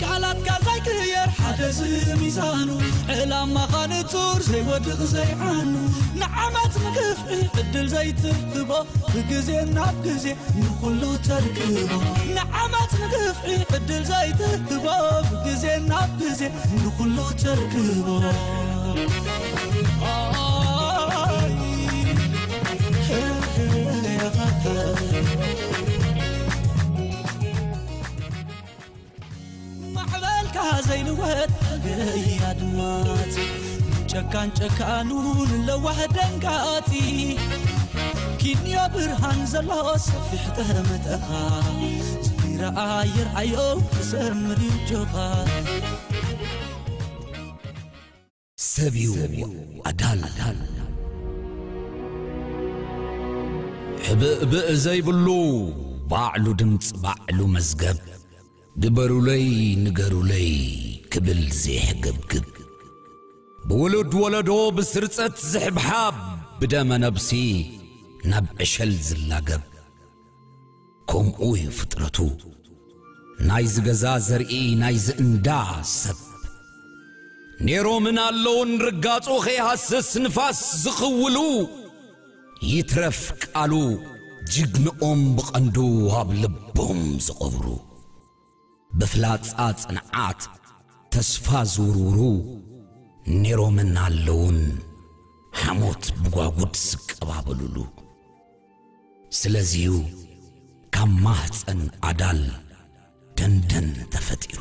ቃላትካ ዘይቅየር ሓደ ዝሚዛኑ፣ ዕላማኻ ንጹር ዘይወድቕ ዘይዓኑ፣ ንዓመት ንግፍዒ ዕድል ዘይትህቦ፣ ብግዜ ናብ ግዜ ንኹሉ ተርክቦ። ንዓመት ንግፍዒ ዕድል ዘይትህቦ፣ ብግዜ ናብ ግዜ ንኹሉ ተርክቦ። ማዕበልካ ዘይልወጥ ኣገይ ኣድማት፣ ጨካን ጨካኑ ንለዋህ ደንጋጺ። ኪንዮ ብርሃን ዘሎ ሰፊሕ ጠመተኻ፣ ዝይረኣ ይርኣዮ ክሰምር እዩ ጆኻ። ሰብዩ ኣዳል። ሕብእብእ ዘይብሉ ባዕሉ ድምፂ ባዕሉ መዝገብ፣ ግበሩለይ ንገሩለይ ክብል ዘይሕገብግብ፣ ብውሉድ ወለዶ ብስርፀት ዝሕብሓብ፣ ብደመ ነብሲ ናብ ዕሸል ዝላገብ፣ ከምኡ እዩ ፍጥረቱ። ናይዚ ገዛ ዘርኢ፣ ናይዚ እንዳ ሰብ። ኔሮምን ኣለውን ርጋጹ ከይሃስስ ንፋስ ዝኽውሉ፣ ይትረፍ ቃሉ ጅግንኦም ብቐንዱ ኣብ ልቦም ዝቐብሩ። ብፍላጻ ጽንዓት ተስፋ ዝውርውሩ፣ ኔሮምን ኣለውን ሓሞት ብጓጉድ ዝቀባበሉሉ። ስለዚዩ ካብ ማህፀን ኣዳል ደንደን ተፈጢሩ።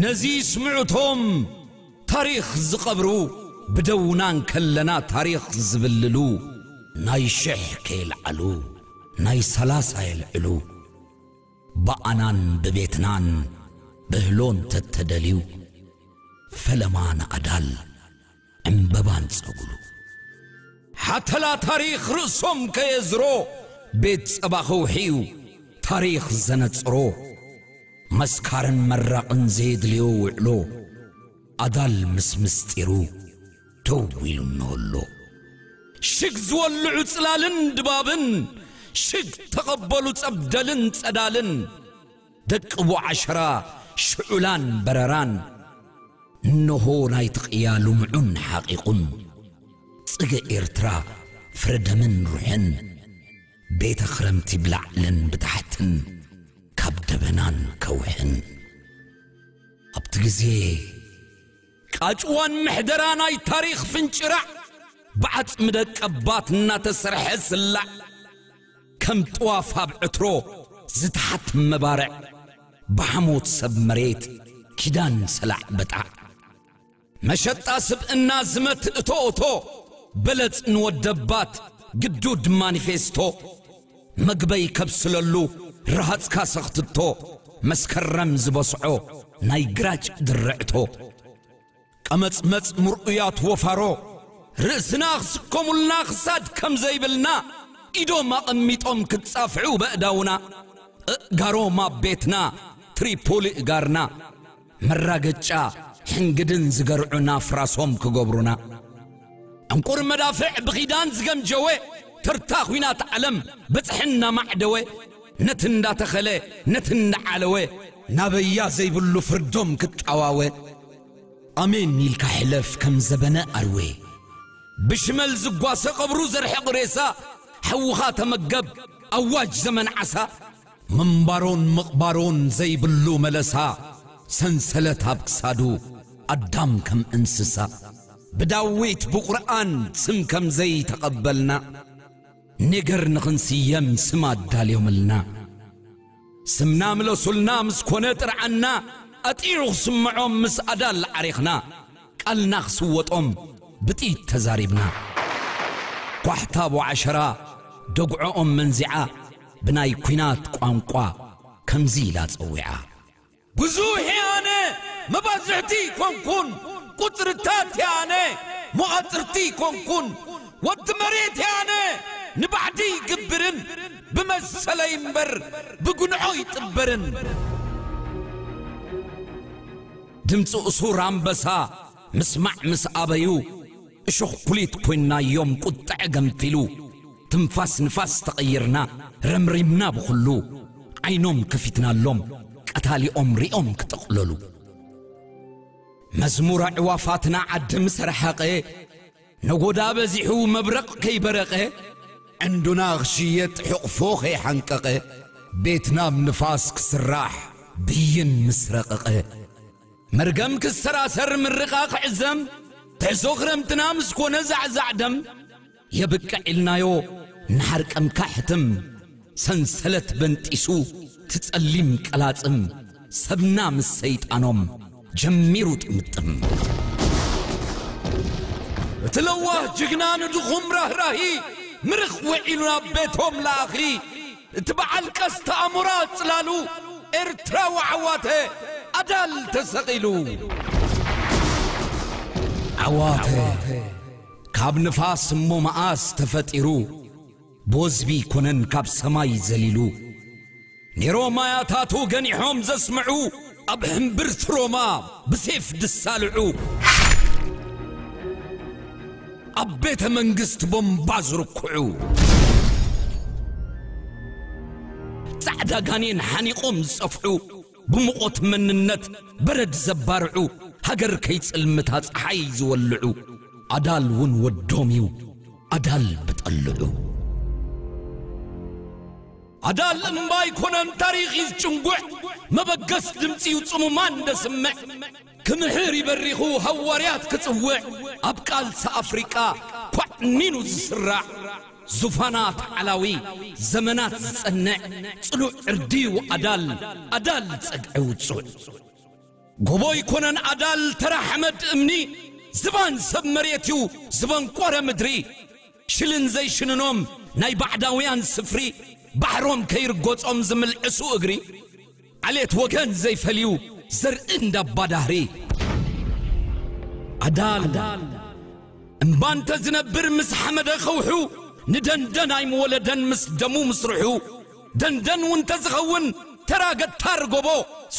ነዚ ስምዑቶም ታሪኽ ዝቐብሩ፣ ብደውና እንከለና ታሪኽ ዝብልሉ፣ ናይ ሽሕ ከየልዓሉ ናይ ሰላሳ የልዕሉ። ብኣናን ብቤትናን ብህሎ እንተተደልዩ፣ ፈለማ ንኣዳል ዕምበባን ጸጉሉ። ሓተላ ታሪኽ ርእሶም ከየዝሮ፣ ቤት ጸባ ከውሒ እዩ ታሪኽ ዘነጽሮ። መስካርን መራቕን ዘየድልዮ ውዕሎ፣ ኣዳል ምስ ምስጢሩ ደው ኢሉ እነሆ ኣሎ። ሽግ ዝወልዑ ጽላልን ድባብን፣ ሽግ ተቐበሉ ጸብደልን ጸዳልን፣ ደቂ ቦዓሸራ ሽዑላን በረራን፣ እነሆ ናይቲ ቅያ ልሙዑን ሓቒቑን፣ ጽገ ኤርትራ ፍረ ደምን ሩሕን፣ ቤተ ክረምቲ ብላዕልን ብታሕትን፣ ካብ ደበናን ከውሕን። ኣብቲ ግዜ ቃጭዋን ምሕደራ ናይ ታሪኽ ፍንጭራዕ፣ ብዓጽሚ ደቀባት እናተሰርሐ ስላዕ፣ ከም ጥዋፍ ኣብ ዕትሮ ዝተሓት መባርዕ፣ ብሓሞት ሰብ መሬት ኪዳን ሰላዕ በጣዕ፣ መሸጣ ስብእና ዝመት እቶ እቶ፣ በለጽ ንወደባት ግዱድ ማኒፌስቶ፣ መግበይ ከብስለሉ ረሃጽካ ሰኽትቶ፣ መስከረም ዝበስዖ ናይ ግራጭ ድርዕቶ። ቀመጽመጽ ምርኡያት ወፋሮ፣ ርእስና ክስከሙልና ክሳድ ከም ዘይብልና፣ ኢዶም ኣቐሚጦም ክጻፍዑ በእዳውና፣ እእጋሮም ኣብ ቤትና፣ ትሪፖሊ እጋርና፣ መራገጫ ሕንግድን ዝገርዑና ፍራሶም ክገብሩና። ዕንቁር መዳፍዕ ብኺዳን ዝገምጀወ፣ ተርታ ኲናት ዓለም በጽሒ እናማዕደወ፣ ነቲ እንዳተኸለ፣ ነቲ እንዳዓለወ፣ ናበያ ዘይብሉ ፍርዶም ክጣዋወ። ኣሜን ኢልካ ሕለፍ ከም ዘበነ ኣርዌ። ብሽመል ዝጓሰ ቀብሩ ዘርሕቕ ሬሳ፣ ሓውኻ ተመገብ ኣዋጅ ዘመን ዓሳ። ምንባሮን ምቕባሮን ዘይብሉ መለሳ፣ ሰንሰለት ኣብ ክሳዱ ኣዳም ከም እንስሳ። ብዳዊት ብቁርኣን ስም ከም ዘይተቐበልና፣ ነገር ንኽንስየም ስም ኣዳልዮምልና። ስምና ምለሱልና ምስ ኮነ ጥርዓና፣ ኣጢዑ ክስምዖም ምስ ኣዳል ዓሪኽና፣ ቃልና ክስወጦም ብጥይት ተዛሪብና። ኳሕታ ቦዓሸራ ደግዖኦም መንዚዓ፣ ብናይ ኲናት ቋንቋ ከምዚ ኢላ ጸዊዓ። ብዙሕ እየ ኣነ፣ መባዝሕቲ ኣይኮንኩን፣ ቁጽርታት እየ ኣነ፣ መቓጽርቲ ኣይኮንኩን፣ ወዲ መሬት እየ ኣነ፣ ንባዕዲ ይግብርን፣ ብመሰለይ እምበር ብጉንዖ ይጥበርን። ድምፂ እሱር ኣንበሳ ምስማዕ ምስ ኣበዩ፣ እሾኽ ኩሊት ኮይናዮም ቁጥዐ ገንፊሉ፣ ንፋስ ንፋስ ተቐይርና፣ ረምሪምና ብኹሉ፣ ዓይኖም ከፊትናሎም፣ ቀታሊኦም ሪኦም ክጥቕለሉ። መዝሙር ኣዕዋፋትና ዓዲ ምስ ረሓቐ፣ ነጎዳ በዚሑ መብረቕ ከይበረቐ፣ ዕንዱና ክሽየጥ ሕቕፎ ከይሓንቀቐ፣ ቤትና ብንፋስ ክስራሕ ብይን ምስ ረቐቐ፣ መርገም ክሰራሰር ምርቓ ክዕዘም፣ ትሕዞ ክረምትና ምስ ኮነ ዛዕዛዕ ደም፣ የብቅዕ ኢልናዮ ንሓርቀምካ ሕትም፣ ሰንሰለት በንጢሱ ትጸሊም ቀላጽም፣ ሰብና ምስ ሰይጣኖም ጀሚሩ ጥምጥም። እቲ ለዋህ ጅግና ንድኹም ራህራሂ፣ ምርኽ ውዒሉ ናብ ቤቶም ለኣኺ። እቲ በዓል ቀስተ ኣሞራ ጽላሉ፣ ኤርትራዊ ዓዋተ ኣዳል ተሰቒሉ። ዓዋተ ካብ ንፋስ እሞ መኣስ ተፈጢሩ፣ ብወዝቢ ኮነን ካብ ሰማይ ዘሊሉ። ኔሮ ማያታቱ ገኒሖም ዘስምዑ፣ ኣብ ሕምብርቲ ሮማ ብሴፍ ድሳልዑ። ኣብ ቤተ መንግስት ቦምባ ዝርኩዑ። ጻዕዳ ጋኔን ሓኒቖም ዝጸፍሑ፣ ብሙቐት መንነት በረድ ዘባርዑ፣ ሃገር ከይጽልምታ ጸሓይ ዝወልዑ። ኣዳል እውን ወዶም እዩ፣ ኣዳል ብጠልዑ። ኣዳል እምባ ኣይኮነን ታሪኽ እዩ ዝጭንጉዕ፣ መበገስ ድምጺ እዩ ጽሙማን ደስምዕ። ክምህር ይበሪኹ ሃዋርያት ክጽውዕ፣ ኣብ ቃልሲ ኣፍሪቃ ኳዕኒኑ ዝስራዕ። ዙፋናት ዓላዊ ዘመናት ዝጸንዕ፣ ጽኑዕ ዕርዲ እዩ ኣዳል፣ ኣዳል ጸግዒ ውጹዕ። ጎቦ ኣይኮነን ኣዳል ተራ ሓመድ እምኒ፣ ዝባን ሰብ መሬት እዩ ዝበንቆረ ምድሪ። ሽልን ዘይሽንኖም ናይ ባዕዳውያን ስፍሪ፣ ባሕሮም ከይርጎጾም ዝምልዕሱ እግሪ። ዓሌት ወገን ዘይፈልዩ ዘርኢ እንዳባ ዳህሪ። ኣዳል እምባ እንተ ዝነብር ምስ ሓመደ ከውሑ፣ ንደንደን ኣይምወለደን ምስ ደሙ ምስርሑ። ደንደን እውን ተዝኸውን ተራ ገታር ጎቦ፣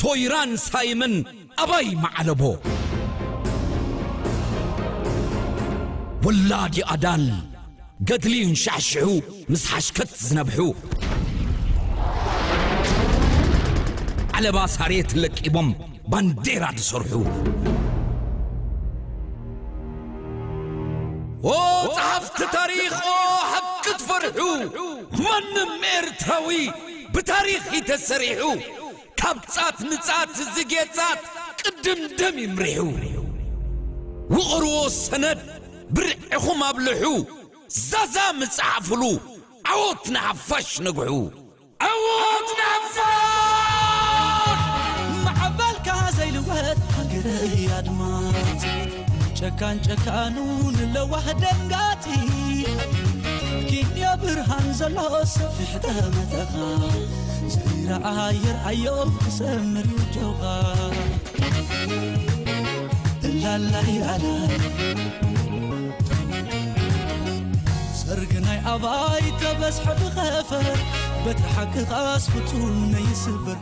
ሶይራን ሳይምን ኣባይ መዓለቦ። ወላዲ ኣዳል ገድሊ እንሻሕሽሑ ምስ ሓሽከት ዝነብሑ፣ ዓለባ ሳሬት ለቂቦም ባንዴራ ዝሰርሑ። ኦ ጸሓፍቲ ታሪኽ፣ ኦ ሓቂ ትፈርሑ፣ ማንም ኤርትራዊ ብታሪኽ እዩ ተሰሪሑ። ካብ ጻት ንጻት ዝጌጻት ቅድም ደም ይምሪሑ። ውቕርዎ ሰነድ ብርዕኹም ኣብልሑ፣ ዛዛ ምጽሓፍሉ፣ ዓወት ንሓፋሽ ነግሑ። ዓወት ንሓፋሽ! ማዕበልካ ዘይልወጥ ሃገረይ ኣድማስ፣ ጨካን ጨካኑ ንለዋህ ደንጋጺ። ኪንዮ ብርሃን ዘሎ ሰፊሕ ጠመተኻ፣ ዘይረኣየ ርኣዮ ክሰምር እዩ ጆኻ። ላላይ ኣላ ሰርግ ናይ ኣባይ ተበዝሐ ብኸፈር፣ በትሪ ሓቅኻስ ፍጹም ነይስብር።